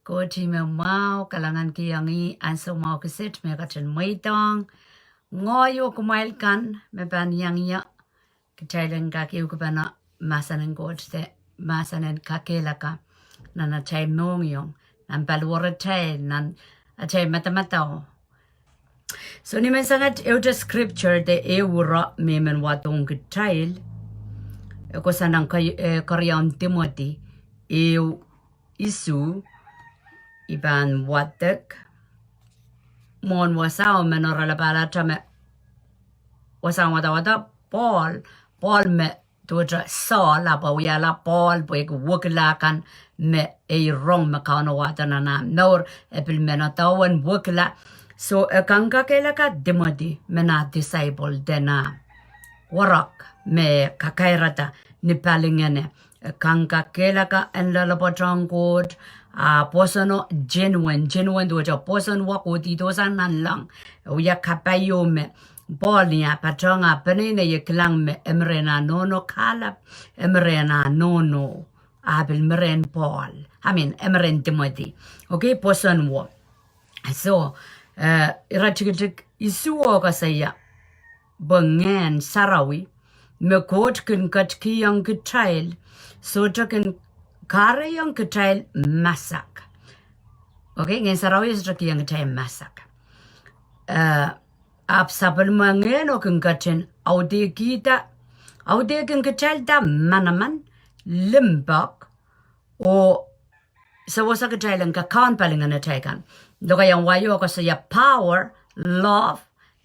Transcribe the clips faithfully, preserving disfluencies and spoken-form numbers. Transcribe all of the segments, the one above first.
Koht ih me mwahu, kalahngan kihong ih ansou mwahu kiset me ketin mweidohng ngehi oh kumwail kan me pahn iang ie. Kitail en kak ehukipene mahsen en Koht de mahsen en kakehlaka nan atail mohngiong, nan paliwaratail, nan atail madamadau. So ni men sangete ehute scripture de ehu ire me I men wadohng kitail, e kohsang nan Keriaun Timoty ehu isuh, I pahn wadek mwohn wasao me oaralap alata me wasahn wadawad Pohl, Pohl me duwehte Sohl, ahpw e wiahla Pohl pwehki wekila kan me e rong me Kauno wahdo nan ah mour, e pil men edawehn wekila. So e kankakehlaka Timoty me nah disciple de nah warok me kakairada ni palingehne. E kankakehlaka en loalopwoatohng Koht, ah pwoson genuine, genuine duwehte pwoson wet kohdihdo sang nanleng. E wia kapai ieu me Pohl ni ah patohng ah peneinei e kilang me Emiren ah nohno kahlap, Emiren ah nohno, ah pil Miren Pohl, I mean Emiren Timoty. Okay, pwoson wet. So ire tikitik isuh koasoia pwe Ngehn Sarawi me Koht kin ketikihong kitail, sohte kin kahrehiong kitail masak. Okay, Ngehn Sarawi sohte kihong kitail masak. Ahpw sapwellime Ngehno kin ketin audehkihda, audehkin kitailda manaman, limpoak, oh sewese kitail en kakaun palingehnatail kan. Lokaiahn wai o koasoia power, love,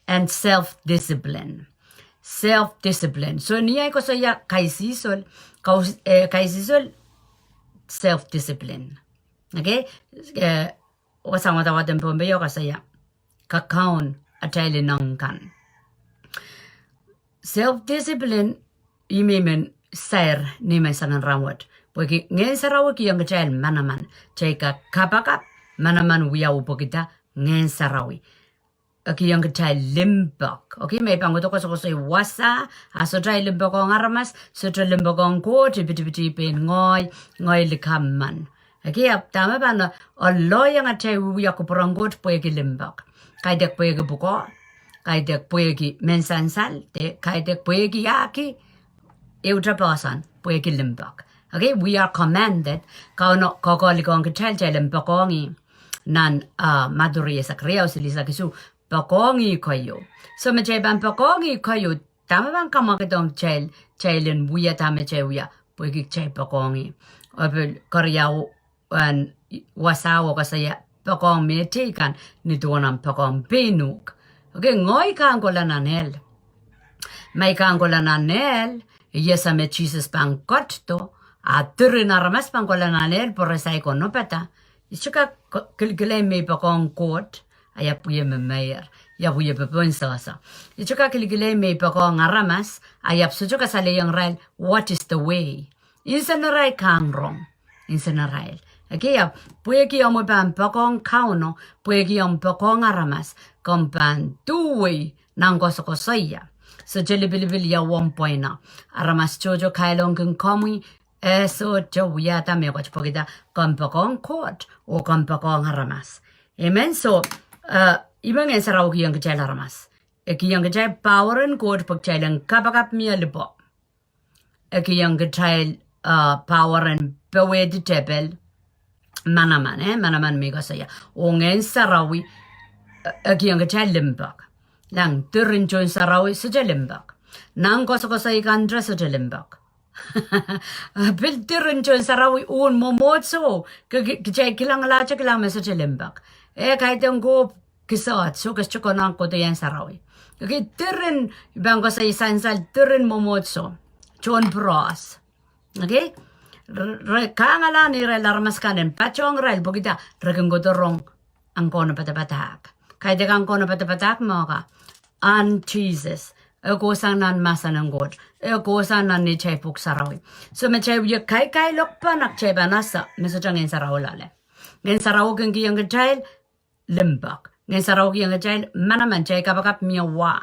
and self discipline. Self discipline. So ni ahi koasoia kaisihsol, kaisihsol self discipline. Okay, wasahn wadawad en Pohnpei o koasoia kakaun atail ineng kan. Self discipline, ih me I men sair ni men sangen rahnwet, pwehki Ngehn Sarawi kihong kitail manaman. Kitail kak kapakap, manaman wia uhpokida Ngehn Sarawi. E kihong kitail limpoak. Okay, me I pahn kohdo koasokoasoi wasa, ah sohte ahi limpoakohng aramas, sohte limpoakohng Koht, ipwidipwidi pein ngehi, ngehi likamw men. Okay, ahpw dahme pahn lohlehiong atail wiewia kupwuren Koht pwehki limpoak? Kaidehk pwehki pwukoa, kaidehk pwehki mehn sansal, de kaidehk pwehki ahki ehute poahsoan pwehki limpoak. Okay, we are commanded, Kauno koakoahlikiong kitail kitail en poakohng ih. Nan Madiu rieisek riau silihsek isuh, poakohng ih keieu. So me kitail pahn poakohng ih keieu, dahme pahn kamwakidohng kitail, kitail en wia dahme kitail wia pwehki kitail poakohng ih? Oh pil keriau en wasao koasoia poakohng mehteikan ni duwen omw poakohng pein uhk. Okay, ngehi kahng kohla nan ehl. Ma I kahng kohla nan ehl, I ese me Sises pahn ketido, ah diren aramas pahn kohla nan ehl pwe re saik onopada. I sohte kak kilkileng me I poakohng Koht, I ahpw wie memeir, I ahpw wie popohn sehse. I sohte kak kilkileng me I poakohng aramas, I ahpw sohte kasalehiong irail what is the way. Nsenarail kahng rong, nsenarail. Okay, ahpw pwehki omw pahn poakohng Kauno, pwehki omw poakohng aramas, komw pahn duwei nan koasokoasoia. Sohte lipilipil ia omw pwaina. Aramas tohto kailongkin komwi, e sohte wiahda mehkot pwehkida komw poakohng Koht oh komw poakohng aramas. Amen. So ih me Ngehn Sarawi kihong kitail aramas. E kihong kitail power en Koht pwe kitail en kapakap mie lipo. E kihong kitail power en powehdi tepel, manaman, eh, manaman me I koasoia. Oh Ngehn Sarawi e kihong kitail limpoak. Lang diren tohn sarawi sohte limpoak. Nan koasokoasoi kan te sohte limpoak. Pil diren tohn sarawi, un mwomwohdiso, kitail kilangalahte kilang me sohte limpoak. Eh, kaidehn kohp kisoht, soh, ke sohte konehng kohdiong sarawi. Okay, diren, I pahn koasoia sansal diren mwomwohdiso, tohn pwuroas. Okay, re kangala neirail aramas kan en patohng irail pwehkida re kin kohdo rong ahn Kauno padapadahk. Kaidehk ahn Kauno padapadahk mwo ka, ahn Sises. E kohsang nan mahsen en Koht, e kohsang nan neitail pwuhk sarawi. So me kitail wie kaikailoak pahn, a kitail pahn ese me sohte Ngehn Sarawi loale. Ngehn Sarawi kin kihong kitail limpoak. Ngehn Sarawi kihong kitail manaman, kitail kapakap mie wa.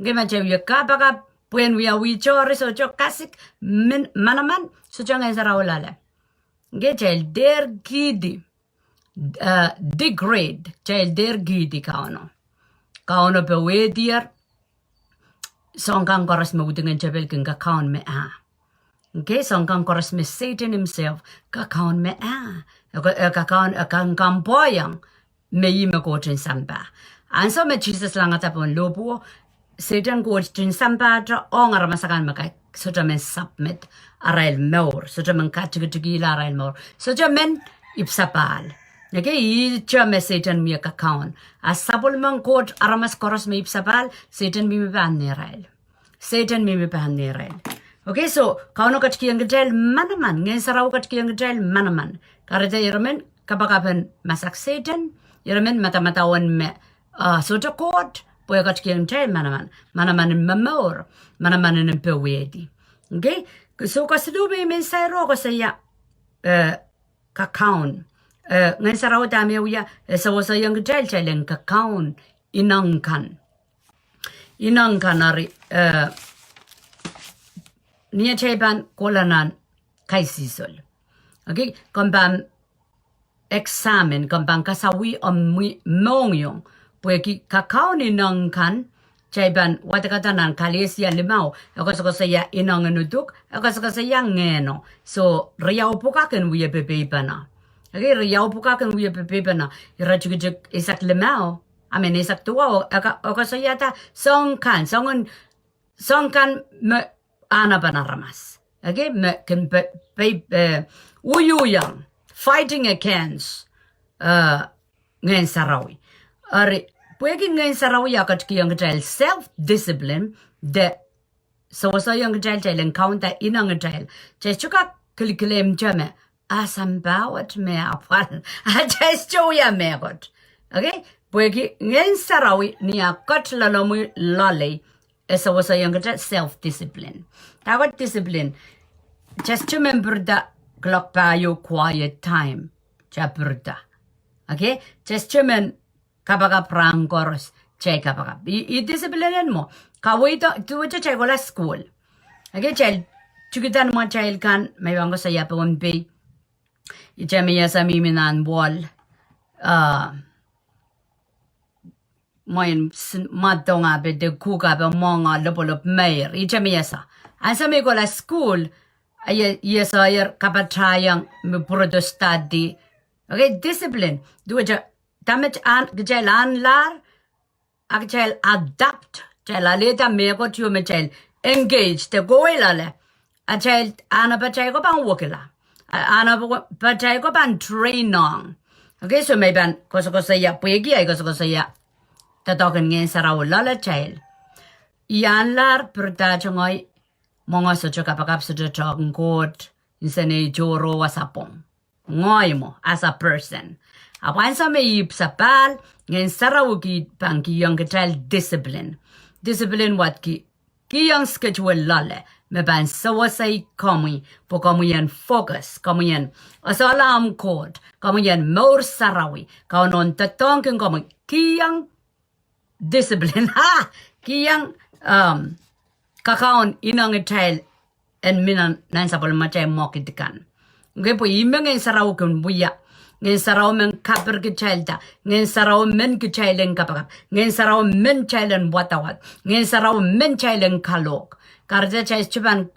Okay, ma kitail wie kapakap pwehn wiawi tohri, sohte kasik, manaman, sohte Ngehn Sarawi loale. Okay, kitail dehr kihdi degrade, kitail dehr kihdi Kauno. Kauno powehdier soang kan koaros me udingen tepel kin kakaun me ah. Okay, soang kan koaros me Satan himself kakaun me ah. E kakaun, e kan kampwoiong me ih me Koht en sampah. Ansou me Sises langada pohn lohpwuo, Satan, Koht en sampah, ong aramas akan me kak sohte men submit arail mour, sohte men katikitikihla arail mour, sohte men ipwsapahl. Okay, ihte me Satan mie kakaun. A sapwellimen Koht aramas koaros me ipwsapahl, Satan mihmi pahn neirail. Satan mihmi pahn neirail. Okay, so Kauno ketikihong kitail manaman, Ngehn Sarawi ketikihong kitail manaman. Kahrehda ire men kapakapen masak Satan, ire men madamadau en me sohte Koht, pwe ketikihong kitail manaman, manaman en momour, manaman en powehdi. Okay, so kesiluh me I men sair o koasoia kakaun. Ngehn Sarawi dahme wia, e seweseiong kitail, kitail en kakaun ineng kan. Ineng kan eri, ni atail pahn kohla nan kaisihsol, okay, komw pahn examine, komw pahn kasawih omw mohngiong, pwehki kakaun ineng kan, kitail pahn wadekada nan Kalesia limau, e koasokoasoia ineng en uduk, e koasokoasoia ngehno. So riau pwukat kin wie pepeipene. Okay, riau pwukat kin wie pepeipene. Iretikitik eisek limau, I mean eisek duwau, e koasoiada soang kan, soangen, soang kan me ahnepen aramas. Okay, me kin pe, pe, uiuiong, fighting against Ngehn Sarawi. Eri pwehki Ngehn Sarawi e ketikihong kitail self-discipline, de seweseiong kitail, kitail en kaunda ineng atail, kitail sohte kak kilkilemte me a sampah wet me apwal, a kitail sohte wia mehkot. Okay, pwehki Ngehn Sarawi ni ah ket loalomwi loalei, e seweseiong kitail self-discipline. Dahkot discipline? Kitail sohte men pirida kuloak pahieu quiet time, kitail pirida. Okay, kitail sohte men kapakap rahn koaros, kitail kapakap. Ih discipline en mwo. Kaweid, duwehte kitail kohla sukuhl, okay, kitail tikida ni mwatail kan, me I pahn koasoia Pohnpei, ihte me I ese mihmi nan wall, mwein mwadong ape de kuk ape mwenge lopwolopw meir, ihte me I ese. Ansou me I kohla sukuhl, I esehier kapatahiong me pwurodo study. Okay, discipline. Duwehte dahme kitail ahnlahr, a kitail adapt, kitail alehda mehkot ieu me kitail engage de kohwei loale, atail ahnepatail ko pahn wekila, ahnepatail ko pahn drain ong. Okay, so me I pahn koasokoasoia, pwehki ahi koasokoasoia doadoahk en Ngehn Sarawi loalatail. I ahnlahr, piridahte ngehi, mwenge sohte kapakap, sohte tohkin Koht, nsenei tohrohr, wasa pwong. Ngehi mwo as a person. Ahpw ansou me I ipwsapahl, Ngehn Sarawi pahn kihong kitail discipline. Discipline wadki, kihong schedule loale me pahn sewesei komwi, pwe komwi en focus, komwi en esehla omw Koht, komwi en mour sarawi, Kauno en doadoahngkin komwi, kihong discipline, ha, kihong kakaun ineng atail en mi nan sapwellimatail mwekid kan. Okay, pwe ih me Ngehn Sarawi kin wia. Ngehn Sarawi men kapirkitailda, Ngehn Sarawi men kitail en kapakap, Ngehn Sarawi men kitail en wadawad, Ngehn Sarawi men kitail en kalohk. Kahrehda kitail sohte pahn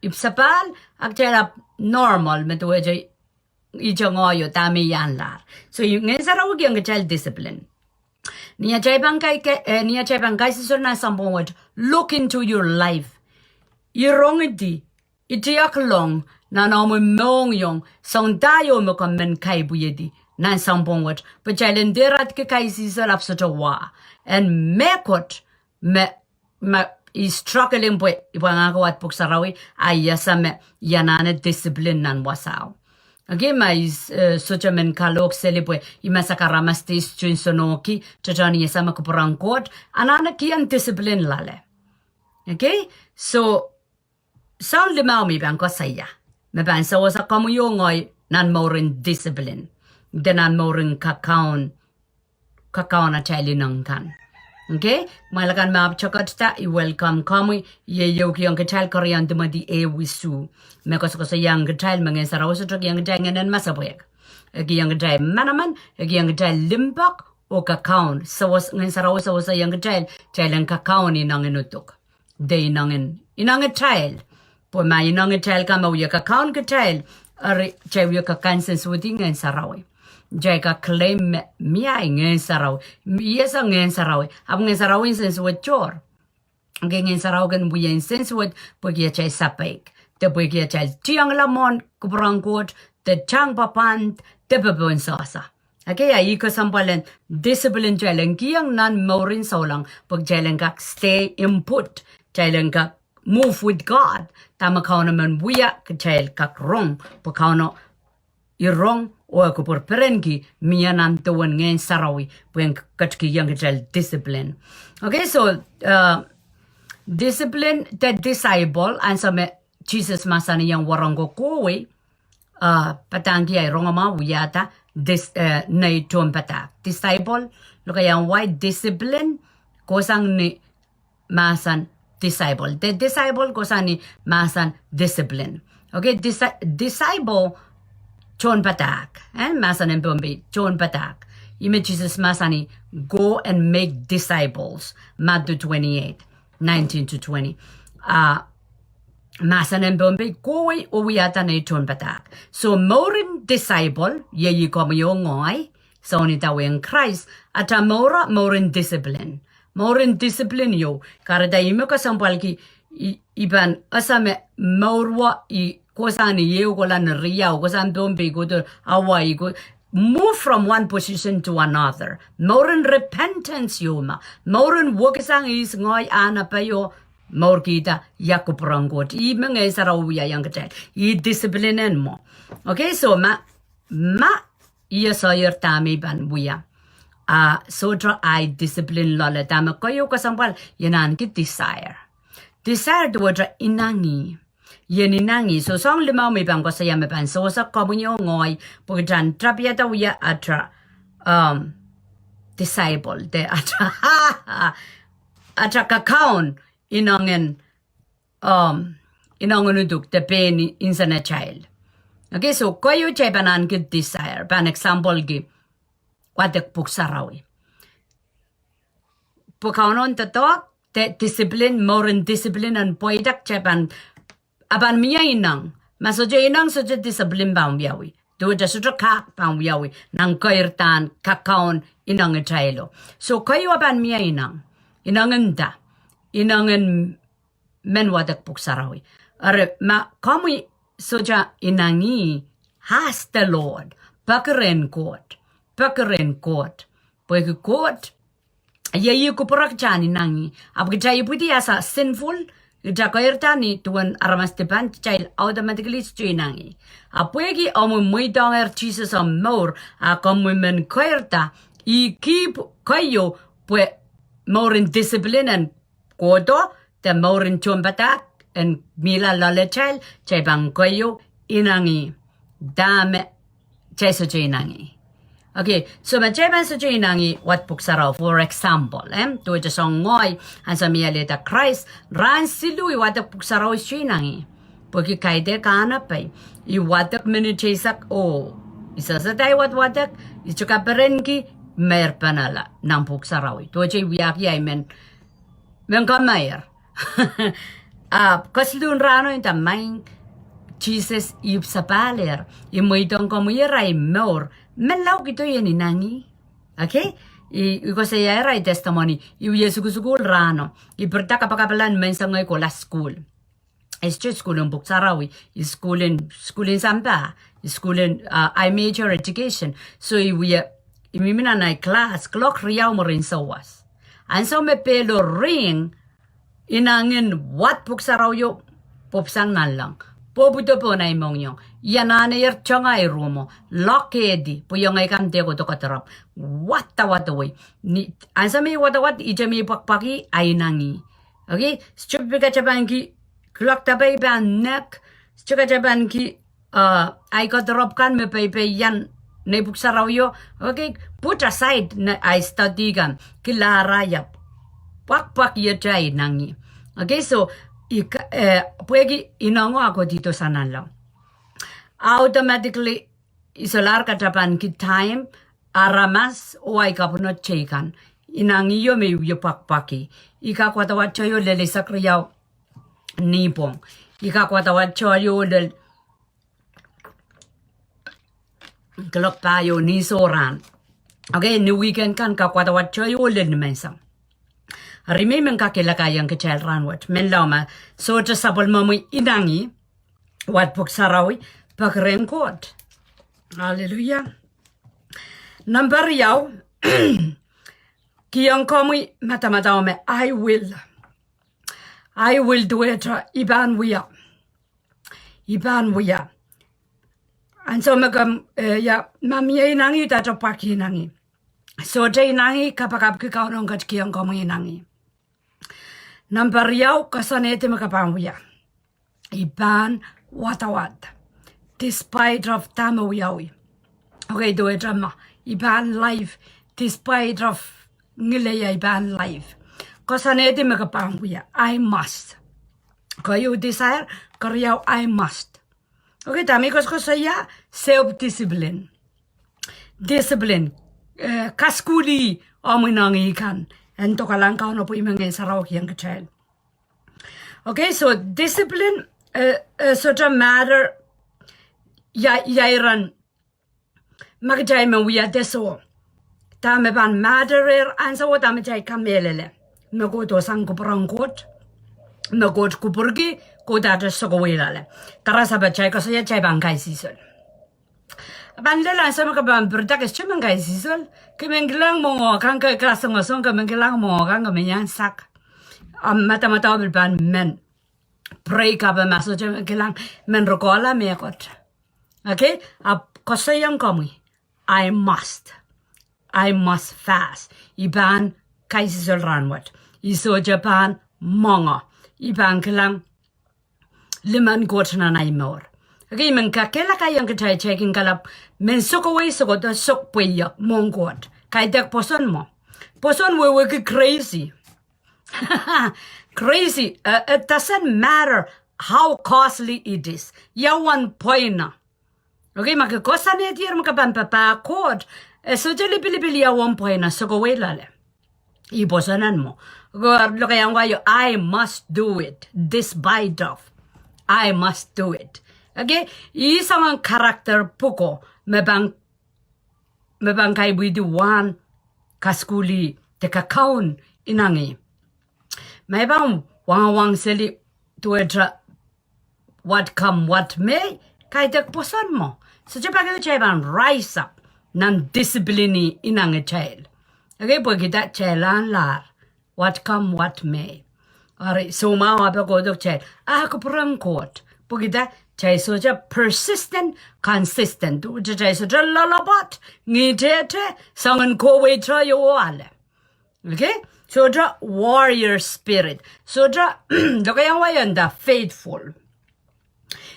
ipwsapahl, a kitail ahpw normal, me duwehte ihte ngehi oh dahme I ahnlahr. So Ngehn Sarawi kihong kitail discipline. Ni atail pahn kaisihsol nan sounpwong wet, look into your life. I rongidi, I tiaklong nan omw mohngiong soangen dah ieu me komw men kaipwihedi nan sounpwong wet, pwe kitail en dehr ahneki kaisihsol ahpw sohte wa, en mehkot me, me I struggling pwe I pwangahki wad pwuhk sarawi, a I ese me I anahne discipline nan wasao. Okay, ma I sohte men kalohk seli pwe I masak aramas de I sohte nsenohki, tehtehn I ese me kupwuren Koht, anahne kihong discipline loale. Okay, so soahng limau me I pahn koasoia me pahn sewese komwi oh ngehi nan mouren discipline, de nan mouren kakaun, kakaun atail ineng kan. Okay, kumwail akan me ahpw toketda, I welcome komwi, I ehukihong kitail Keriau Timoty ehu isuh, me koasokoasoiahng kitail me Ngehn Sarawi sohte kihong kitail ngehnen masepwehk. E kihong kitail manaman, e kihong kitail limpoak, oh kakaun. Sewese, Ngehn Sarawi sewesehiong kitail, kitail en kakaun ineng en uduk. De ineng en, ineng atail. Pwe ma ineng atail kan me wie kakaun kitail, eri kitail wie kak nsensuwed Ngehn Sarawi. Kitail kak claim me, mie Ngehn Sarawi. Mie sang Ngehn Sarawi. Ahpw Ngehn Sarawi nsensuwed tohr. Ke Ngehn Sarawi kin wie nsensuwed, pwehki atail sapeik. De pwehki atail tiongla mwohn kupwuren Koht, de tang pahn, de popohn sasa. Okay, a ih kesempwal en discipline kitail en kihong nan mourin souleng, pwe kitail en kak stay in put, kitail en kak move with God, dahme Kauno men wia kitail kak rong, pwe Kauno I rong oh e kupwur perenki mie nan duwen Ngehn Sarawi pwehn ketikihong kitail discipline. Okay, so, uh, discipline de disciple, ansou me Sises mahsanihong wahnpoaron kohwei, uh, padahngki ahi rongamwahu wiahda dis-, uh, nei tohnpadahk. Disciple, lokaia wai discipline, kohsang ni mahsen disciple. De disciple kohsang ni mahsen discipline. Okay, disi-, disciple tohnpadahk. Eh, mahsen en Pohnpei, tohnpadahk. Ih me Sises mahsanih, "Go and make disciples." Matthew twenty-eight, nineteen to twenty. Ah, mahsen en Pohnpei, kohwei oh wiahda nei tohnpadahk. So, mourin disciple, iei komwi oh ngehi, soun idawehn Krais, atail mour, mourin discipline. Mourin discipline ieu, kahrehda ihme kesempwalki, i, i pahn ese me mour wet i kohsang ni ehu kohla ni riau, kohsang Pohnpei kohdo Hawaii ko, move from one position to another. Mourin repentance ieu ma. Mourin wekisang ihs, ngehi, ahn, ape, oh mourkihda ia kupwuren Koht. Ih me Ngehn Sarawi wiahiong kitail. Ih discipline en mwo. Okay, so ma, ma I sohte dahme I pahn wia. Ah, sohte ahi discipline loale dahme keieu kesempwal I en ahneki desire. Desire duwehte inengieng. I en inengieng. So soahng limau me I pahn koasoia me pahn sewese komwi oh ngehi, pwe kitail en tapiada wia atail, um, disciple, de atail, atail kakaun inengieng, um, inengieng en uduk de pehn insenatail. Okay, so keieu kitail pahn ahneki desire, pahn example ki wadek Pwuhk Sarawi. Pwe Kauno en doadoahk, de discipline, mourin discipline en pweida kitail pahn, a pahn mie ineng. Ma sohte ineng sohte discipline pahn wiawi. Duwehte sohte kak pahn wiawi. Nan keirdahn kakaun inengitailo. So keieu a pahn mie ineng. Ineng en nda. Ineng en men wadek Pwuhk Sarawi. Eri ma komwi sohte inengieng, ask the Lord. Peki rehn Koht. Peki rehn Koht. Pwehki Koht, iei ih kupwure kitail en inengieng. Ahpw kitail ipwidi as a sinful, kitail keirda ni duwen aramas dipan, kitail automatically sohte inengieng. Ahpw pwehki omwi mweidohngehr Sises omw mour, a komwi men keirda, ih kihp keieu pwe mourin discipline en kohdo, de mourin tohnpadahk en mihla loaletail, kitail pahn keieu inengieng. Dahme kitail sohte inengieng. Okay, so ma kitail pahn sohte inengieng wadek Pwuhk Sarawi, for example, eh, duwehte soangen ngehi, ansou me I alehda Krais, rahn siluh I wadek Pwuhk Sarawi sohte inengieng. Pwehki kaidehk ahn ape, I wadek minit eisek oh, I sehse da I wadwadek, I sohte kaperenki, meir penala, nan Pwuhk Sarawi. Duwehte I wiahki ahi men men kameir. Ahpw kesiluhn rahno I nda maing, Sises ipw sapahlehr, I mweidohng komwier ahi mour, menlau kitail en inengieng. Okay? I, I koasoiahr ahi testimony, I wie sukusukuhl rahno, I pirida kapakaplan menseng ngehi kohla sukuhl. I sohte sukuhl en Pwuhk Sarawi, I sukuhl en, sukuhl en sampah, I sukuhl en, uh, I major education. So I wie, I mihmi nan ahi class, clock riau mwurin sawas. Ansou me pehlo ring, inengieng wad Pwuhk Sarawio pwupwsang nanleng. Pwopwudo pohn ahi mohngiong. I anahnehier tonge ahi ruhmwo. Lokedi, pwe iong ahi kan de kohdo koadoropw. Wadawadawei. Ni, ansou me I wadawad, ihte me I pwakpwaki, ahi inengieng. Okay, sohte pil katapanki, kuloak da pei pahn nek, sohte katapanki, uh, ahi koadoropw kan me peipei ian nei Pwuhk Sarawio, okay, put aside ne ahi study kan, kilara iap, pwakpwak iete ahi inengieng. Okay, so, I ka, eh, pwehki inengieng a kohdi dohsang nanleng. Automatically, I solahr katapanki time aramas oh ahi kapwunod teikan. Inangih o me I wie pwakpwaki. I kak wadawad tohio lel eisek riau nipwong. I kak wadawad tohio lel kilok pahieu ni sohrahn. Okay, ni weekend kan kak wadawad tohio lel ni menseng. Eri me I men kakehlakaiong kitail rahnwet. Menlau ma sohte sapwellimomwi inangih, wat pwuhk sarawi, peki rehn Koht. Hallelujah. Nampa riau, kihong komwi madamadau me I will. I will duwehte, I pahn wia. I pahn wia. Ansou me ke, eh, ia, ma mie inangih, udahte pwakih inangih. Sohte inangih, kapakapki Kauno en ketikihong komwi inangih. Nampa riau, koasoanehdi me ke pahn wia. I pahn wadawad. Despite of dahme wiawi. Okay, duwehte ma I pahn live. Despite of ngileia I pahn live. Koasoanehdi me ke pahn wia. I must. Keieu desire, keriau I must. Okay, dahme I koasokoasoia, self discipline. Discipline, eh, kasukuhlih omw inangih kan en dokalahng Kauno pwe I men Ngehn Sarawi kihong kitail. Okay, so discipline, eh, eh, sohte matter ia, ia iren ma kitail men wia de soh. Dahme pahn matter er ansou, dahme kitail kamehlele me Koht oh sang kupwuren Koht, me Koht kupwurki, Koht ahte sokowei loale. Karasape kitail koasoia kitail pahn kaisihsol. Pahn lel ansou me ke pahn pirida ke sohte men kaisihsol, ke men kilang mwohn kan ke kasongosong, ke men kilang mwohn kan ke men iang sak. Ahmw madamadau pil pahn men break up, ma sohte men kilang, men rekohla mehkot. Okay, ahpw koasoiong komwi, I must. I must fast. I pahn kaisihsol rahnwet. I sohte pahn mwongo. I pahn kilang limen Koht nan ahi mour. Okay, I men kakehlakaiong kitail, kitail kin kalap men sokowei, sokodo, sok pweiek mwohn Koht. Kaidehk pwoson mwo. Pwoson wehwehki crazy. Crazy, uh, it doesn't matter how costly it is. Ia uwen pweino. Okay, ma ke koasoanehdier me ke pahn papah Koht, e sohte lipilipil ia uwen pweino, sokowei loale. I pwoson en mwo. Ke lokaiahn wai, I must do it, despite of. I must do it. Okay, ih soangen character pwuko me pahn me pahn kaipwidi wahn kasukuhlih de kakaun inangih. Ma I pahn wangawang seli duwehte what come what may, kaidehk pwoson mwo. Sohte pak ehu kitail pahn rise up nan discipline inangih kitail. Okay, pwehki dah, kitail ahnlahr. What come what may. Eri soumwahu ape kohdo kitail, ah, kupwuren Koht. Pwehki dah, kitail sohte persistent, consistent. Kitail sohte loalopwoat, ngihtehte, soangen kohwei tohio ale. Okay? Sohte warrior spirit. Sohte, lokaiahn wai, nda faithful.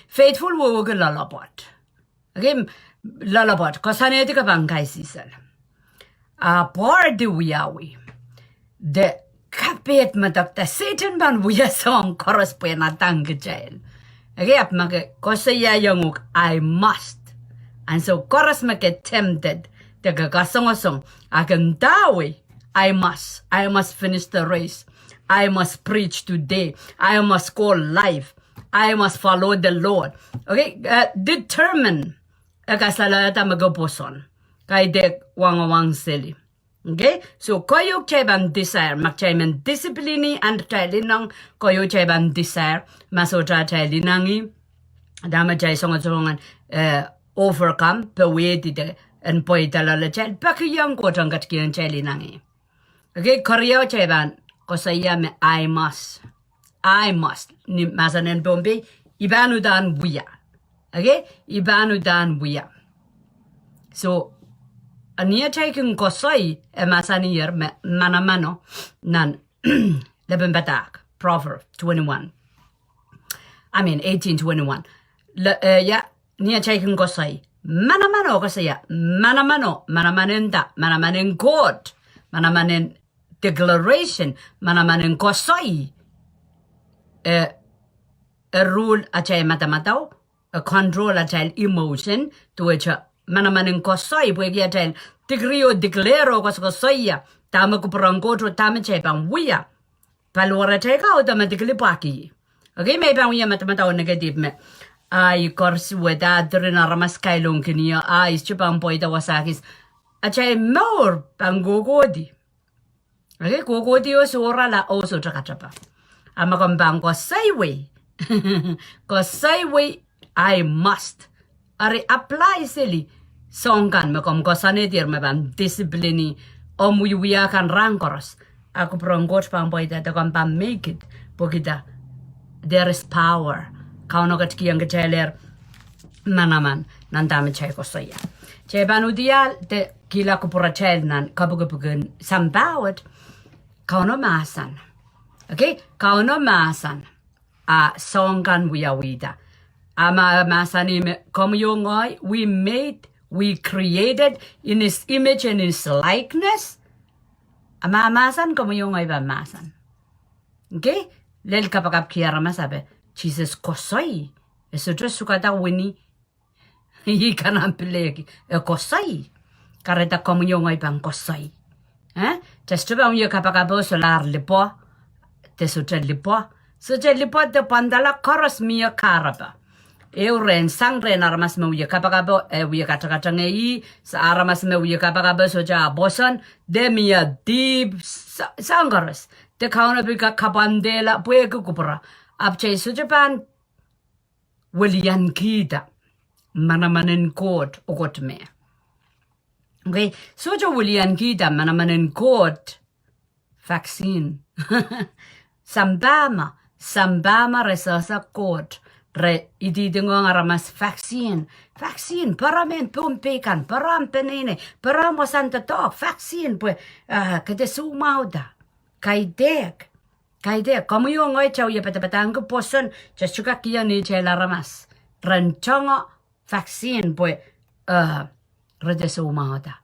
Faithful wehwehki loalopwoat. Okay, loalopwoat, koasoanehdi ke pahn kaisihsol. Ah, pwardi wiawi. De kapehd me dok de Sehdan pahn wia soahng koaros pwehn adang kitail. Okay, ahpw ma ke koasoiaiong uhk, I must. Ansou koaros me ke tempted, de ke kasongosong, a ke ndawei, I must. I must finish the race. I must preach today. I must go live. I must follow the Lord. Okay, uh, determine. E kasalehiong dahme ke pwoson. Kaidehk wangawang seli. Okay? So, koahiek kitail pahn desire, ma kitail men discipline, and kitail ineng, koahiek kitail pahn desire, ma sohte atail inangih, dahme kitail songosong en, eh, overcome, powehdi de, en pweida loale kitail, peki iang Koht en ketikihong kitail inangih. Okay, keriau kitail pahn koasoia me I must. I must. Ni mahsen en Pohnpei, I pahn uhdahn wia. Okay, I pahn uhdahn wia. So, a ni atail kin koasoi, e mahsanier me manamano, nan lepin padahk, Proverb twenty-one. I mean, eighteen twenty-one. Le, eh, ia, ni atail kin koasoi. Manamano, koasoia. Manamano, manaman en dah, manaman en Koht, manaman en declaration, manaman en koasoi. Eh, e rule atail madamadau, e control atail emotion, duwehte manaman en koasoi, pwehki atail decree oh declare oh koasokoasoia dahme kupwuren Koht oh dahme kitail pahn wia. Paliwaratail ka automatically pwakih. Okay, me I pahn wia madamadau negative me, ah, I koaros wia, ah, diren aramas kailongkin ie, ah, I sohte pahn pweida wasa kis. Atail mour pahn kohkohdi. Okay, kohkohdi oh sohrala oh sohte katepe. A ma komw pahn koasoiwei, koasoiwei, I must. Eri apply seli soahng kan me komw koasoanehdier me pahn discipline omw wiewia kan rahn koaros. A kupwuren Koht pahn pweida de komw pahn make it, pwehki da, there is power. Kauno ketikihong kitailehr manaman nan dahme kitail koasoia. Kitail pahn udiahl de kihla kupwuratail nan kapikipik en sampah wet, Kauno mahsen. Okay, Kauno mahsen. A soahng kan wiawihda. A ma mahsanih me komwi oh ngehi, we made, we created in his image and his likeness. A ma mahsen komwi oh ngehi pahn mahsen. Okay, lel kapakapki aramas ape, Sises koasoi. E sohte sukada wini, ih kanam pileki, e koasoi. Kahrehda komwi oh ngehi pahn koasoi. Eh? Kitail sohte pahn wie kapakapo solahr lipwo, de sohte lipwo. Sohte lipwo de pwandala koaros mie kahrepe. Ehu rehn sang rehn aramas me wie kapakapo, e wie katakatangehi, sa- aramas me wie kapakapo sohte ah pwoson, de mie dihp, sa- soahng koaros. De Kauno pil ka- kapwandehla pwehki kupwure. Ahpw kitail sohte pahn weliankihda manaman en Koht oh Koht me. Okay, sohte weliankihda manaman en Koht vaccine. Sampah me, sampah me re sehse Koht, re idihdingohng aramas vaccine, vaccine, pere mehn Pohnpei kan, pere ahmw peneinei, pere ahmw wasahn doadoahk, vaccine, pwe, ah, ke de soumwahuda. Kaidehk. Kaidehk, komwi oh ngehi kitail wie padapadahngki pwoson, kitail sohte kak kihong neitail aramas ren tongo vaccine pwe, eh, re de soumwahuda.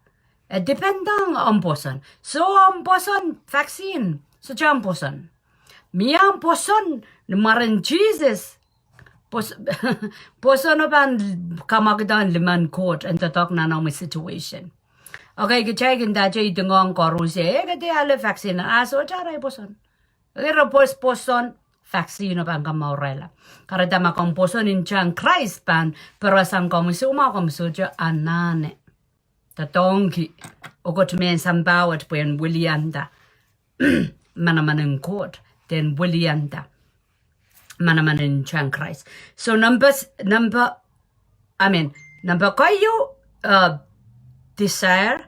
E dependong omw pwoson. Soh omw pwoson vaccine, sohte omw pwoson. Mie omw pwoson, ni mwaren Sises, pwos- pwosono pahn kamwakidahn limen Koht en doadoahk nan omwi situation. Okay, kitail kin dahte idingohng koaros e, e ke de ale vaccine, a sohte arail pwoson. Ire pwos- pwoson vaccine o pahn kamourala. Kahrehda ma komw pwoson ntahn Krais pahn perehsang komwi soumwahu, komw sohte anahne doadoahngki oh Koht mehn sampah wet pwehn welianda manaman en Koht, de en welianda manaman en ntahn Krais. So number, number, I mean, number keieu, uh, desire,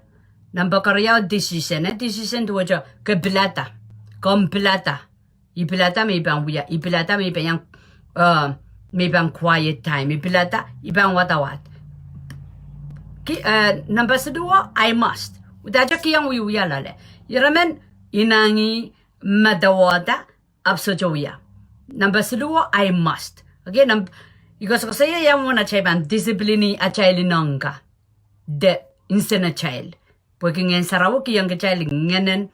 number keriau decision, eh, decision duwehte ke pilada, komw pilada. I pilada me I pahn wia, I pilada me I pahn iang, uh, me I pahn quiet time, I pilada, I pahn wadawad. Ki, uh, number siluh, I must. Udahte kihong wiewia loale. Ire men inengieng, madawada, ahpw sohte wia. Number siluh, I must. Okay, num- I koasokoasoia ia mwomwen atail pahn discipline atail inengieng de nsenatail. Pwehki Ngehn Sarawi kihong kitail ngehnen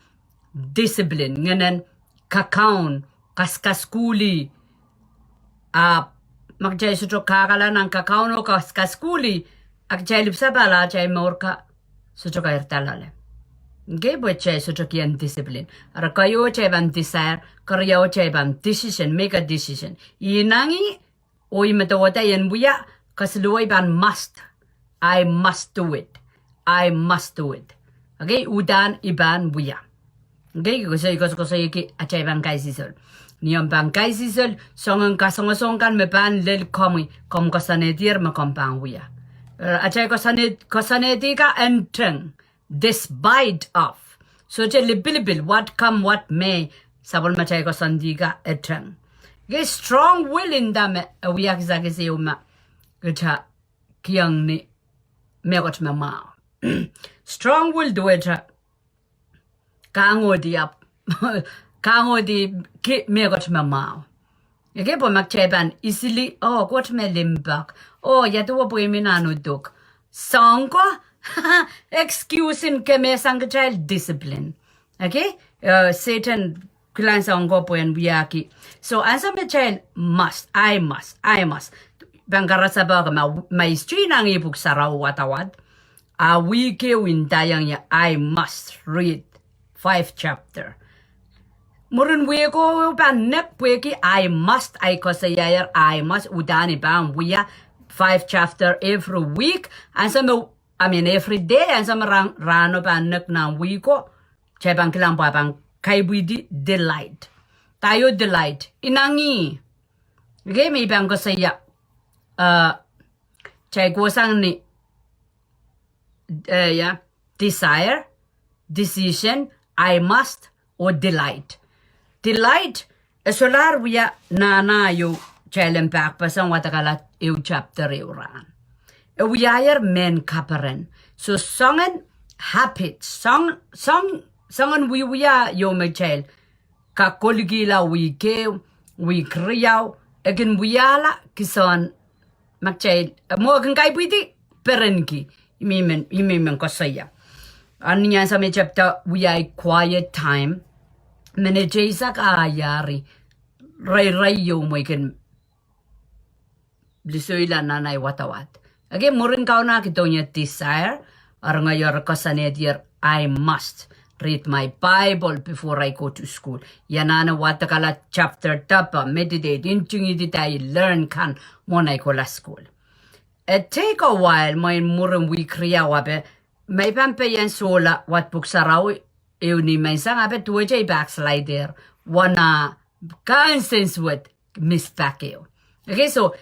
discipline, ngehnen kakaun, kaskasukuhlih. Ahpw ma kitail sohte kakala nan kakaun oh kaskasukuhlih, a kitail ipwsapahl atail mour ka sohte kairda loale. Okay, pwe kitail sohte kihong discipline. Eri keieu atail pahn desire, keriau atail pahn decision, make a decision. I inengieng, oh I madawada I en wia, kesiluh I pahn must. I must do it. I must do it. Okay, uhdahn I pahn wia. Okay, I koasokoasoiahki atail pahn kaisihsol. Ni omw pahn kaisihsol, soangen kasongosong kan me pahn lel komwi, komw koasoanehdier me komw pahn wia. Eh, atail koasoane- koasoanehdi ka en teng, despite of. Sohte lipilipil, what come what may, sapwellimatail koasoandi ka e teng. Okay, strong will nda me e wia kisakis ehu me kitail kihong ni mehkot me mwahu. Strong will duwehte kangohdi ahpw, kangohdi ki mehkot me mwahu. Okay, pwe ma kitail pahn easily, oh, Koht me limpoak. Oh, ia duwe pwe I men anahne uduk. Soahng ko, excuse en kemehsang kitail discipline. Okay? Eh, Sehdan kilang soahng ko pwehn wiahki. So, ansou me kitail must, I must, I must. pahn karasepe ke ma, ma I sohte inangih Pwuhk Sarawi wadawad, a wihk ehu I ndaiong ie I must read five chapter. Mwurin wihko ehu pahn nek pwehki I must, I koasoiaier I must, udahn I pahn wia five chapter every week, ansou me, I mean, every day, ansou me rahn, rahno pahn nek nan wihko, kitail pahn kilang pwe pahn kaipwidi delight. Dah ieu delight? Inangih. Okay, me I pahn koasoia, eh, kitail kohsang ni, eh, ia, desire, decision, I must, oh delight. Delight, e solahr wia nahna ieu, kitail en pahkpeseng wadek alehda ehu chapter ehu rahn. E wiahier mehn kaperen. So soangen habit, soang, soang, soangen wiewia ieu me kitail kak kolokihla wihk ehu, wihk riau, e kin wiahla kihsang, ma kitail, eh, mwo kin kaipwidi perenki, I men, I men koasoia. A ni ansou me kitail wia quiet time, menet eisek a iari, reirei ieu me I kin lisoila nan ahi wadawad. Okay, mwurin Kauno a kidohng ie desire, eri ngehi eri koasoanehdier I must read my Bible before I go to school. I anahne wadek alehda chapter depe, meditate, ntingihdi dah I learn kan mwohn ahi kohla sukuhl. It take a while, mwein mwurin wihk riau ape, ma I pahn pehieng sohla wad Pwuhk Sarawi ehu ni menseng ape duwehte I backslide-er, wana conscience wet miss back ehu. Okay, so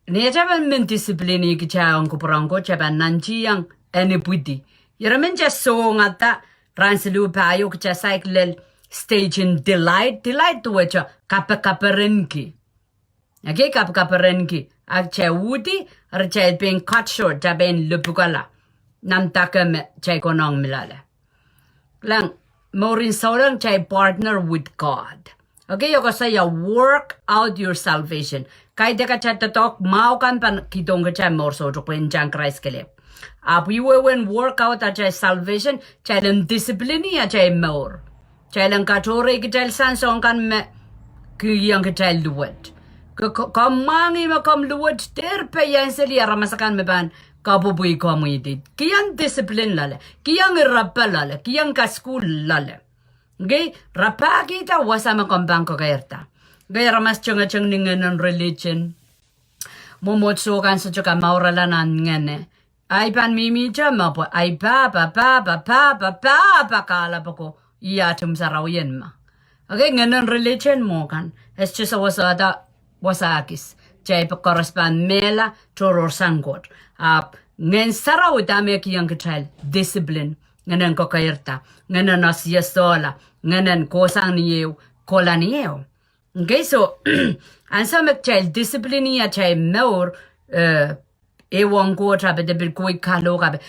ni atail pahn men discipline-i kitail ong kupwur en Koht, kitail pahn nantihong en ipwidi. Ire men kitail songada rahn siluh pahieu, kitail saik lel stage en delight. Delight duwehte kapekaperenki. Okay, kapekaperenki. A kitail uhdi, eri kitail pein cut short, kitail pein lipwukala nan dake me kitail konehng mi loale. Kilang, mourin souleng kitail partner with God. Okay, e koasoia work out your salvation. Kaidehk atail doadoahk mwahu kan pahn kihdohng kitail mour soutuk pwe ntahn Krais kelehpw. Ahpw I wehwehn work out atail salvation, kitail en discipline-i atail mour. Kitail en katohrei kitail sang soahng kan me kihong kitail luwet. Ke, ke, komw mwahngih me komw luwet, dehr pehieng seli aramas akan me pahn kapwopwei komwi. Kihong discipline loale, kihong irepe loale, kihong kasukuhl loale. Okay, rapahkihda wasa me komw pahn kokeirda. Okay, aramas tengeteng ni ngehnen religion. Mwomwohdiso kan sohte kamourala nan ngehne. Ahi pahn mihmihte me pwe ahi pahpa, pahpa, pahpa, pahpa kahla pwuko, ih ah ihmw sarawien ma. Okay, ngehnen religion mwo kan, e sohte sewesehda wasa kis. Kitail koaros pahn mehla tohrohrsang Koht. Ahpw Ngehn Sarawi dahme kihong kitail? Discipline. Ngehnen kokeirda, ngehnen esehla, ngehnen kohsang ni ehu, kohla ni ehu. Okay, so ansou me kitail discipline-i atail mour, eh, ehuong Koht, ahpw de pil kohwei kalohk, ahpw,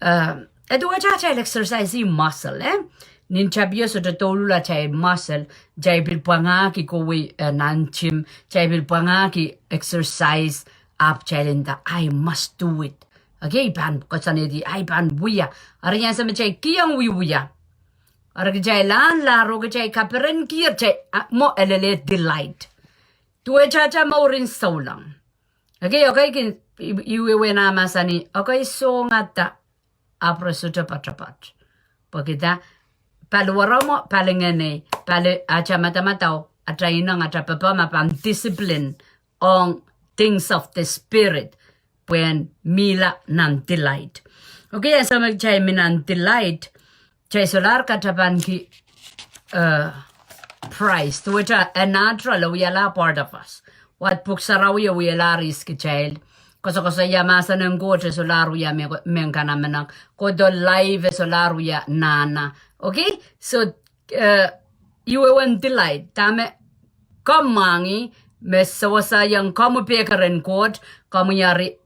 eh, e duwehte atail exercise-i muscle, eh? Nin tapio sohte douluhl atail muscle, kitail pil pwangahki kohwei, eh, nan gym, kitail pil pwangahki exercise, ahpw kitail nda, I must do it. Okay, I pahn koasoanehdi, I pahn wia. Eri ansou me kitail kihong wiewia, eri kitail ahnla, eri kitail kaperenki, kitail, ah, mwo e lel delight. Duwehte atail mourin souleng. Okay, okay, kin, I, I wehwehn ah mahsanih, okay, songada, ahpw re sohte poatopoat. Pwehki dah, pali waramwo, pali ngehnei, pali atail madamadau, atail ineng, atail papah ma pahn discipline ong things of the spirit, pwehn mihla nan delight. Okay, ansou me kitail mi nan delight, kitail solahr katapanki, eh, price. Duwehte e natural, e wialahr part of us. Wad Pwuhk Sarawi e wialahr ihs kitail. Koasokoasoia mahsen en Koht e solahr wia me, mehn kanamenek. Kohdo life e solahr wia nahna. Okay? So, eh, I wehwehn delight. Dahme komw mwahngih me seweseiong komwi pekeren Koht, komwi eri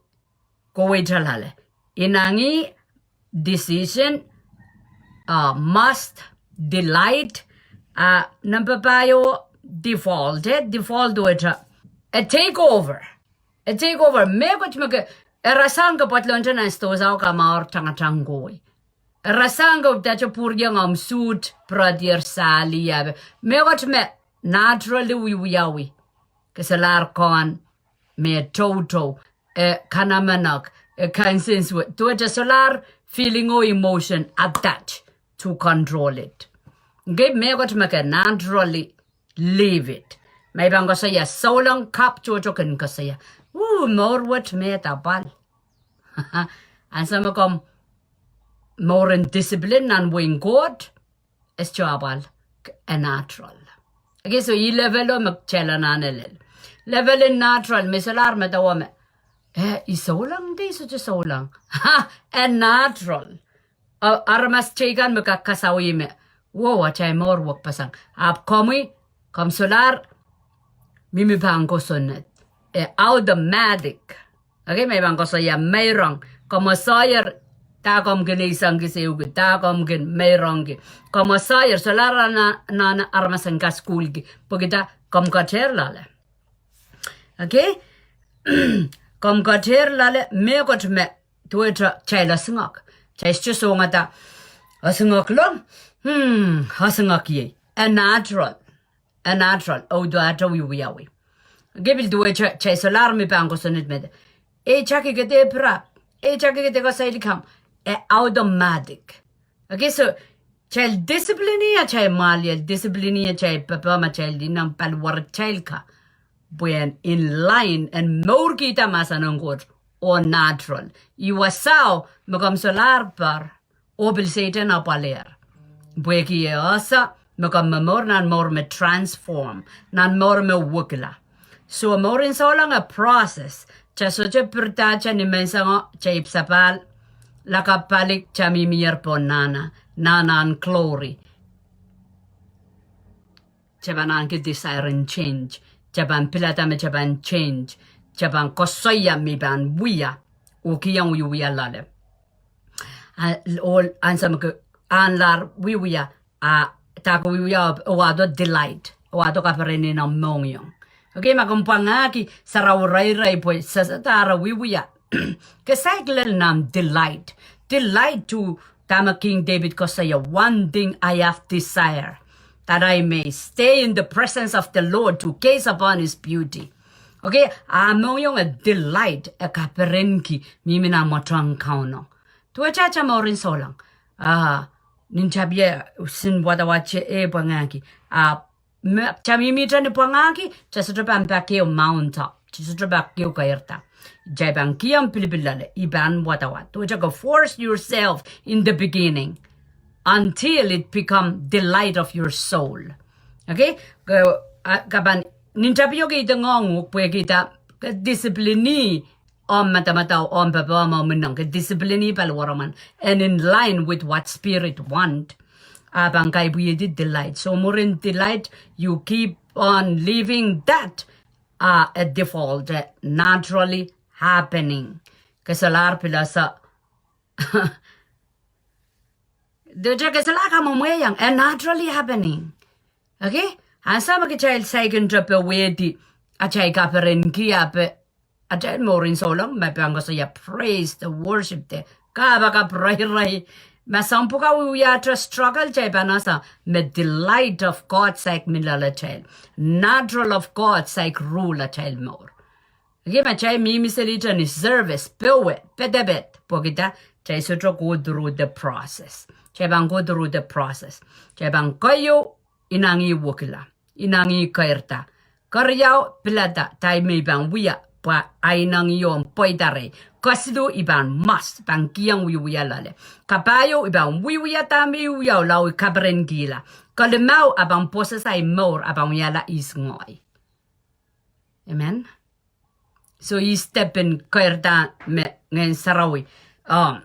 kohwei loale. Inangih, decision, ah, must, delight, ah, number pahieu, default, eh, default duwehte, e take over. E take over. Mehkot me ke, e rasehng ke pwadlohnte nan sidohsao kamwahu tangatang kohwei. E rasehng ke udahte pwuriong omw suht, pwuredier sali, ahpw mehkot me naturally wiwiawi. Ke solahr kohn me toutou, e kanamenek, e kansensuwed, duwehte solahr feeling oh emotion attach to control it. Ngehi mehkot me ke naturally live it. Ma I pahn koasoia souleng, kapw tohto kin koasoia, uh, mour wet me apwal. Ansou me komw mour en discipline nan wehin Koht, e sohte apwal, e natural. Okay, so ih level o me kitail anahne lel. Level en natural me solahr medewe me, eh, I souleng de I sohte souleng. Ha, e natural. A, aramas teikan me kak kasawih me, wow, atail mour wekpeseng. Ahpw komwi, komw solahr mihmi pahn kosonned. E automatic. Okay, ma I pahn koasoia meirong. Komw soaier, dah komw kin eisek kis ehu ki, dah komw kin meirongki. Komw soaier, solahr anahne aramas en kasukuhlki. Pwehki dah, komw ketehr loale. Okay? Komw ketehr loale, mehkot me duwehte kitail esingek. Kitail sohte songada esingek lo, hmm, esingek iei. E natural. E natural, oh, duwehte wiwiawi. Okay, pil duwehte kitail solahr mih pahn kosonned me, e taki ke dehr pirap, e taki ke dehr koasoia likamw, e automatic. Okay, so kitail discipline-i atail mwahliel, discipline-i atail popohm, atail ineng, paliwaratail ka. Pwe en in line, en mourkihda mahsen en Koht, oh natural. Ih wasao me komw solahr par, oh pil Sehdan apwalehr. Pwehki e ese me komw momour nan mour me transform, nan mour me wekila. So mour en souleng e process. Kitail sohte pirda kitail ni menseng o, kitail ipwsapahl, lakapw pali, kitail mihmier pohn nahna, nahna en glory. Kitail pahn ahneki desire en change. Kitail pahn pilada me kitail pahn change. Kitail pahn koasoia me I pahn wia, oh kihong wiewia loale. A, oh ansou me ke ahnlahr wiewia, a, dah ke wiewia, e wahdo delight, e wahdo kapereni nan mohngiong. Okay, ma komw pwangahki sarawi reirei pwe sehse dah re wiewia, ke saik lel nan delight. Delight to, dahme King David koasoia, one thing I have desire, that I may stay in the presence of the Lord to gaze upon his beauty. Okay, a mohngiong e delight, e kaperenki mihmi nan mwoatoan Kauno. Duwehte atail mour en souleng, a, nin tapio, sin wadawad e pwangahki, a, me kitail mihmihte ni pwangahki, kitail sohte pahn pak ehu mount up, kitail sohte pak ehu keirda. Kitail pahn kihong pilipil loale, I pahn wadawad. Duwehte ke force yourself in the beginning until it become delight of your soul. Okay? Ke, a, ke pahn, nin tapio ke ide ngoang uhk pwehki dah, ke discipline-i omw madamadau, omw popohm, omw ineng, ke discipline-i paliwaromwen, and in line with what spirit want. A pahn kaipwihedi delight. So mwurin delight, you keep on living that, a, a default, a naturally happening. Ke solahr pil ese, duwehte ke solahr kamwomwehiong, a naturally happening. Okay? Ansou me kitail saikinte powehdi atail kaperenki, a pwe atail mour en souleng, ma pahn koasoia praise, the worship, the kapakap reirei. Ma soahng pwukat wiewia, atail struggle, kitail pahn ese me delight of God saik mi loalatail. Natural of God saik rule atail mour. Okay, ma kitail mihmi selihte ni service, powe, pedeped, pwehki dah, kitail sohte go through the process. Kitail pahn go through the process. Kitail pahn keieu, inangih wekila, inangih keirda. Keriau, pilada, dahme I pahn wia, pwe a inangih omw pweida rehi. Kesiluh, I pahn must, pahn kihong wiewia loale. Kapahieu, I pahn wiewia dahme I wiaula oh I kaperenkihla. Kelimau, a pahn possess ahi mour, a pahn wiahla ihs ngehi. Amen. So ih step en keirda me Ngehn Sarawi, um,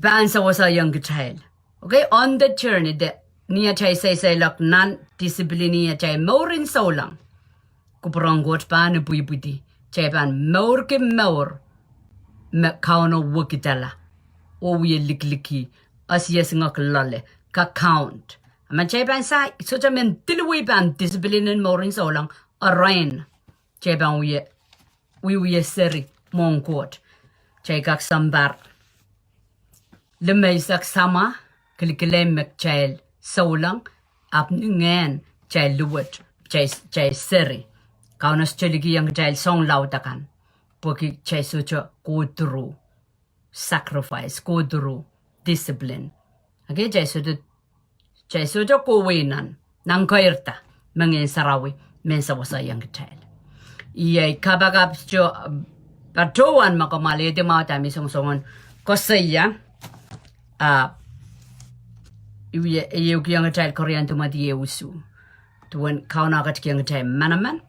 pahn sewese iong kitail. Okay, on the journey, de, ni atail seiseilok nan discipline-i atail mour en souleng, kupwuren Koht pahn ipwipwidi. Kitail pahn mourki mour me Kauno wekidala, oh wie likiliki, ese esingek loale, ka count. A ma kitail pahn sa, sohte men diluwi pahn discipline en mour en souleng, a ren kitail pahn wie, wiewia seri mwohn Koht. Kitail kak sounpar limeisek samwa, kilkileng me kitail souleng, ahpw ni ngehn kitail luwet, kitail, kitail seri. Kauno sohte likiong kitail soang laud akan. Pwehki kitail sohte go through sacrifice, go through discipline. Okay, kitail sohte, kitail sohte kohwei nan, nan keirda me Ngehn Sarawi men seweseiong kitail. Iei kapakap sohte, patohwan me kumwail alehdi mwahu dahme I songosongen koasoia, ah, I wie, I wie kihong kitail Korianto Timothy ehu isuh. Duwen Kauno ketikihong kitail manaman,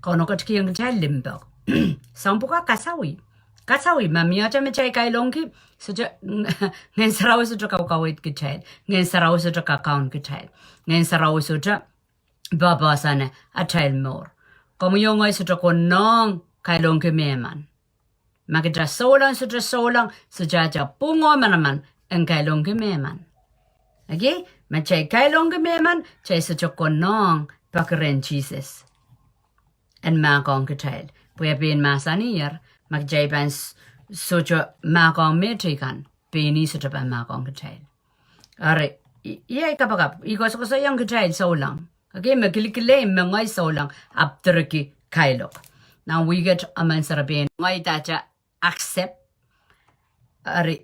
Kauno ketikihong kitail limpoak. Soang pwukat kasawih. Kasawih, ma mie atail me kitail kailongki, sohte, Ngehn Sarawi sohte kaukaweid kitail, Ngehn Sarawi sohte kakaun kitail, Ngehn Sarawi sohte pahpahsang atail mour. Komwi oh ngehi sohte konehng kailongki mehmen. Ma kitail souleng sohte souleng, sohte atail pwung oh manaman en kailongki mehmen. Okay? Ma kitail kailongki mehmen, kitail sohte konehng peki rehn Sises en mahkohng kitail. Pwe e pein mahsanier, ma kitail pahn s-, sohte mahkohng mehteikan, pein ih sohte pahn mahkohng kitail. Ari, i-, iei kapakap, I koasokoasoiong kitail souleng. Okay, me kilikileim me ngehi souleng ahpw direkki kailok. Nan wihket emen serepein ngehi dahte accept. Ari,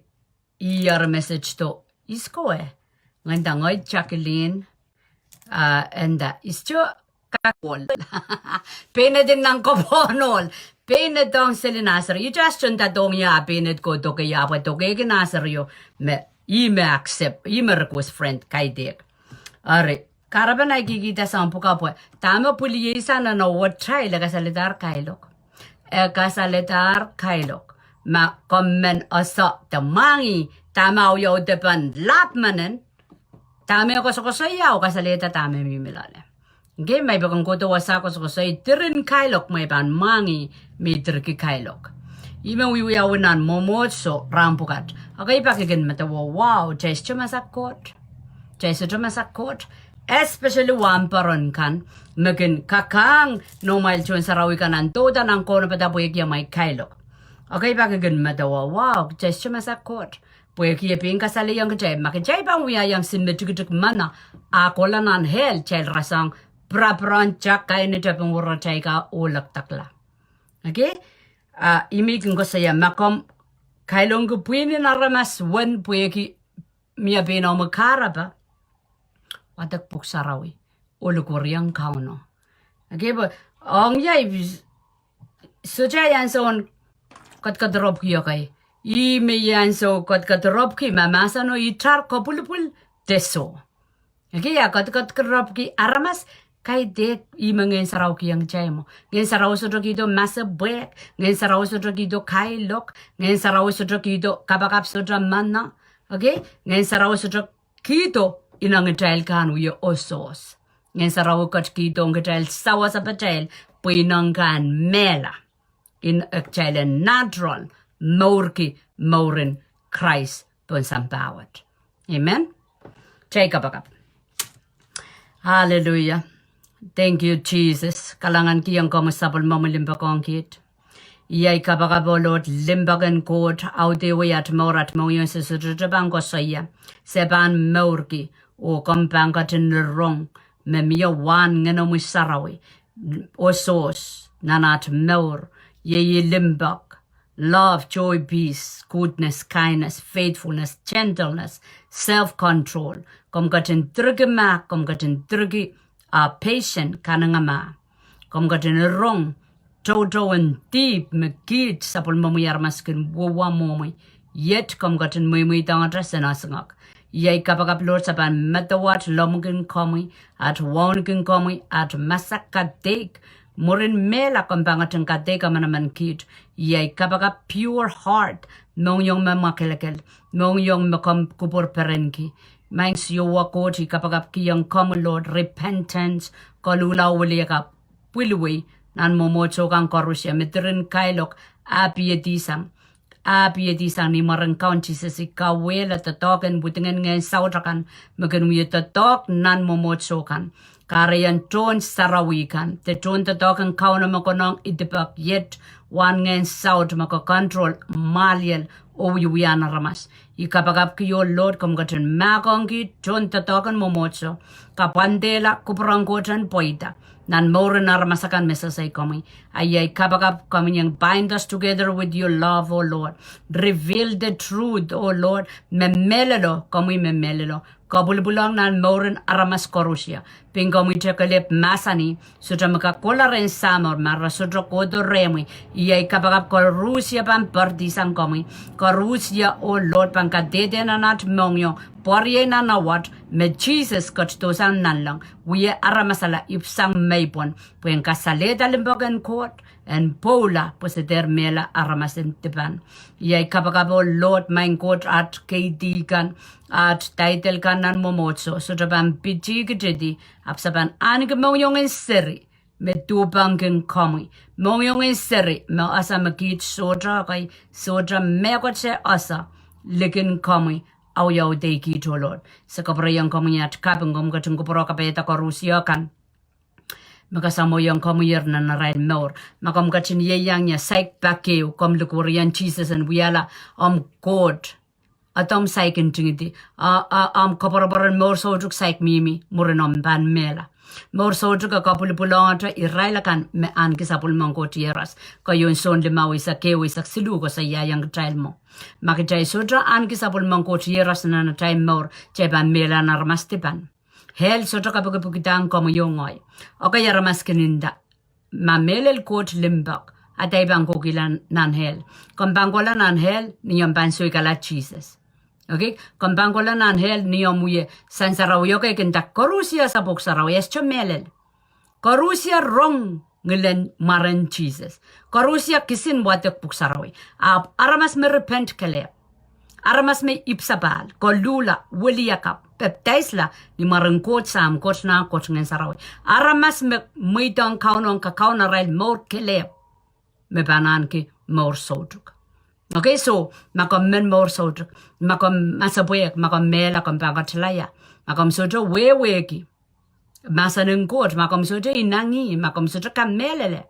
ih eri message do, isko e. Ngehi nda ngehi Jacqueline, ah, e nda, isto kakol. Pein eding nan kopohn ohl. Pein edohng seli Naseri. Ih just sohte nda dohng ie pein ed ko doke ie pwe dokehki Naseri o me, ih me accept, ih me request friend, kaidehk. Ari, kahrepen ahi kihkihda soang pwukat pwe dahme pwiliei sang nan ewetail e kasaledahr kailok. E kasaledahr kailok. Ma komw men ese de mwahngih dahme awiawi de pahn lahp menen, dahme koasokoasoia e kasalehda dahme mihmi loale. Okay, ma I pahn kohdo wasa koasokoasoi diren kailok me I pahn mwahngih me I direkki kailok. Ih me wiewiawi nan mwomwohdiso rahn pwukat. Okay, I pahn kin medewe, wow, kitail sohte masak Koht. Kitail sohte masak Koht. Especially wahnpoaron kan me kin kakahng noumwail tohn sarawi kan en douda nan kaunopada pwehki amwail kailok. Okay, I pahn kin medewe, wow, kitail sohte masak Koht. Pwehki e pein kasalehiong kitail, ma kitail pahn wiahiong sin me tikitik meno, a kohla nan hell, kitail rasehng pirapirahn tak kain ni tepin weratail ka oh lekdakla. Okay? Ah, I men kin koasoia, ma komw kailongki pwihn en aramas uwen pwehki mie pein omwi kahrepe, wadek Pwuhk Sarawi oh likwerihong Kauno. Okay, pwe ong ie, sohte ahi ansoun kadkadaropwki, okay. Ih me I ansou kadkadaropwki, ma mahseno itar kopwulipwul de soh. Okay, a kadkadaropwki aramas, kaidehk ih me Ngehn Sarawi kihong kitail mwo. Ngehn Sarawi sohte kihdo masepwehk, Ngehn Sarawi sohte kihdo kailok, Ngehn Sarawi sohte kihdo kapakap sohte meno. Okay, Ngehn Sarawi sohte kihdo ineng kitail kan wie osos. Ngehn Sarawi ketikihdo kitail sawasepatail pwe ineng kan mehla. Ineng kitail en natural mourki mouren Krais pohn sampah wet. Amen. Kitail kapakap. Hallelujah. Thank you, Jesus. Kalahngan kihong komwi sapwellimomwi limpoak ong kiht. Iei ahi kapakap, oh Lord, limpoak en Koht, audehwei at mour, at mohngiong, se sohte pahn koasoia, se pahn mourki, oh komw pahn ketin rong me mie wahn Ngenomwi Sarawi osos nan at mour, iei limpoak, love, joy, peace, goodness, kindness, faithfulness, gentleness, self-control. Komw ketin direkki mahk, komw ketin direkki, ah, patient, kanengamah. Komw ketin rong toutou en dihp me kiht sapwellimomwi aramas kin wia mwohmwi. Iet komw ketin mweimweidohngete se nohsingek. Iei ahi kapakap, Lord, se pahn medewe at lomwkin komwi, at waunkin komwi, at masak kadeik. Mwurin mehla komw pahn ketin kadeik emenemen kiht. Iei ahi kapakap, pure heart, mohngiong me mwakelekel, mohngiong me komw kupwur perenki. Maing Siohwa Koht, I kapakap kihong komwi, Lord, repentance, koluhla oh wiliakapw pwiliwei nan mwomwohdiso kan koaros, me diren kailok, apiedisang, apiedisang ni mwaren Kaun Sises. I kauwehla doadoahk en widingen ngehn saut akan me kin wie doadoahk nan mwomwohdiso kan. Kahrehiong tohn sarawi kan, de tohndoadoahk en Kauno me konehng idipek iet, wahn ngehn saut me ke control mwahliel oh wiewiahn aramas. I kapakapki, oh Lord, komw ketin mahkohngki tohndoadoahk en mwomwohdiso, kapwandehla kupwur en Koht en pweida, nan mouren aramas akan me sehse komwi. A iei kapakap komwi en bind us together with your love, O Lord. Reveal the truth, O Lord. Me mehlelo, komwi me mehlelo. Kopwulopwulong nan mouren aramas koarusie. Pein komwi te kelehpw mahsanih, sohte me kak kohla rehn Sahmo ma re sohte kohdo rehmwi. Iei kapakap koarusie pahn poaridi sang komwi. Koarusie, O Lord, pahn kadehde nan at mohngiong. Pwariei nan award, me Sises ketidohsang nanleng. Wia aramas ala ipwsang meipwon. Pwehn kasalehda limpoak en Koht, en pwoula, pwe se dehr mehla aramas en dipan. Iei kapakap, O Lord, maing Koht, at keidi kan, at title kan nan mwomwohdiso, sohte pahn pitih kitidi, ahpw se pahn ahneki mohngiong en seri, me duhpangkin komwi. Mohngiong en seri, me ese me kiht sohte, okay, sohte mehkot se ese, likin komwi, audaudki kiht, O Lord. Se kapwurehiong komwi at kaping, komw ketin kupwure kapaiada koarusie kan me kasamwoiong komwier nan arail mour. Ma komw ketin ieiang ie, saik pak ehu, komw likwerih en Sises en wiahla omw Koht. Adomw saik ntingdi. A, a, omw koapworopwor en mour soutuk saik mihmi, mwurin omw pahn mehla. Mour soutuk e kopwulopwulohnte irail akan me ahneki sapwellimen Koht iehros. Keieun Sohn limau eisek ehu, eisek siluh koasoiaiong kitail mwo, ma kitail sohte ahneki sapwellimen Koht iehros nan atail mour, kitail pahn mehla nan aramas dipan. Hell sohte kapikipikidahng komwi oh ngehi. Okay, aramas kin nda, ma mehlel Koht limpoak, a kitail pahn kohkihla nan hell? Komw pahn kohla nan hell ni omw pahn soikala Sises. Okay, komw pahn kohla nan hell ni omw wie sansarawi. Okay, kin nda koarusie ese Pwuhk Sarawi, e sohte mehlel. Koarusie rong ngilen mwaren Sises. Koarusie kisin wadek Pwuhk Sarawi. Ahpw aramas me repent, kelehpw, aramas me ipwsapahl, koluhla, wiliakapw, pepdaisla ni mwaren Koht Sahm, Koht Nah, Koht Ngehn Sarawi, aramas me mweidohng Kauno en kakaun arail mour, kelehpw, me pahn ahneki mour soutuk. Okay, so, ma komw men mour soutuk, ma komw masepwehk, ma komw mehla, komw pahn ketila ia? Ma komw sohte wehwehki mahsen en Koht, ma komw sohte inangih, ma komw sohte kamehlele,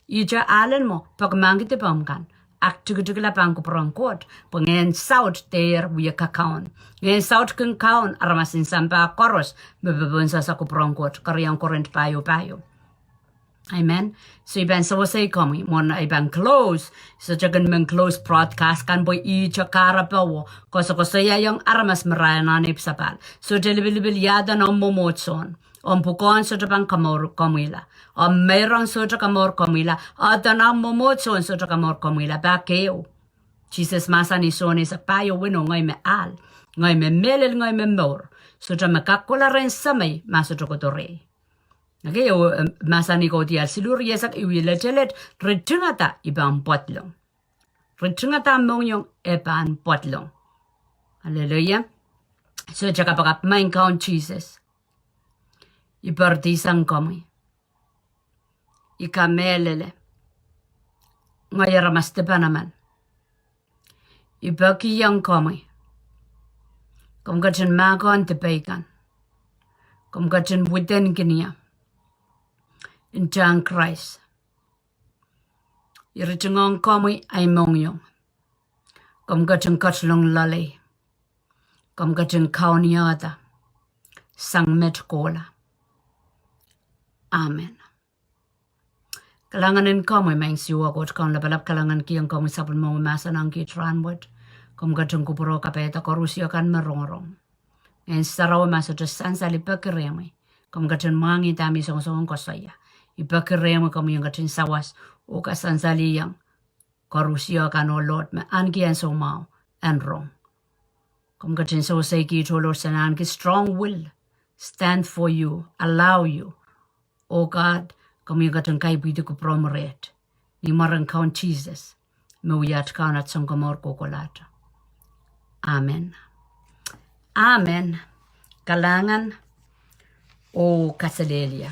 ihte alen mwo peki mahkki dipomw kan, aktikitikla pahn kupwuren Koht, pwe ngehn saut dehr wie kakaun. Ngehn saut kin kaun aramas en sampah koaros me popohn sehse kupwuren Koht, keriau Korint pahieu pahieu. Amen. So I pahn sewesei komwi, mwohn I pahn close, sohte kin men close broadcast kan pwe ihte kahrepe oh koasokoasoiaiong aramas me re anahne ipwsapahl. Sohte lipilipil ia eden omw mwomwohdiso, omw pwukoahn sohte pahn kamour komwihla, omw meirong sohte kamour komwihla, eden omw mwomwohdiso sohte kamour komwihla, pak ehu. Sises mahsanih Sohn eisek pahieu, weneu, ngehi me ahl, ngehi me mehlel, ngehi me mour. Sohte me kak kohla rehn Semei ma sohte kohdo rehi. Okay, oh, eh, mahsanih Kaudiahl siluh rieisek, I wie letelet, ritingada I pahn pwadlong. Ritingada mohngiong e pahn pwadlong. Hallelujah. So, kitail kapakap, maing Kaun Sises, I poaridisang komwi. I kamehlele, ngehi aramas dipan emen. I pekihong komwi, komw ketin mahkohng dipei kan, komw ketin widenkin ie, ntahn Krais. I ritingohng komwi ahi mohngiong, komw ketin ketilong loalei, komw ketin kaunihada sang met kohla. Amen. Kalahngan en komwi, maing Siohwa Koht Kaun lapalap, kalahngankihong komwi sapwellimomwi mahsanihong kiht rahnwet. Komw ketin kupwure kapaiada koarusie kan me rongorong. Ngehn Sarawi, ma sohte sansal, I peki rehmwi, komw ketin mwahngih dahme I songosong en koasoia. I peki rehmwi komwi en ketin sawas oh kasansalihong koarusie kan, oh Lord, me ahneki ansou mwahu en rong. Komw ketin sewesei kiht, oh Lord, se en ahneki strong will, stand for you, allow you. Oh God, komwi en ketin kaipwidi kupwuromw reht, ni mwaren Kaun Sises, me wia at Kaun, at Sounkomour kohkohlahte. Amen. Amen. Kalahngan oh kaselehlie.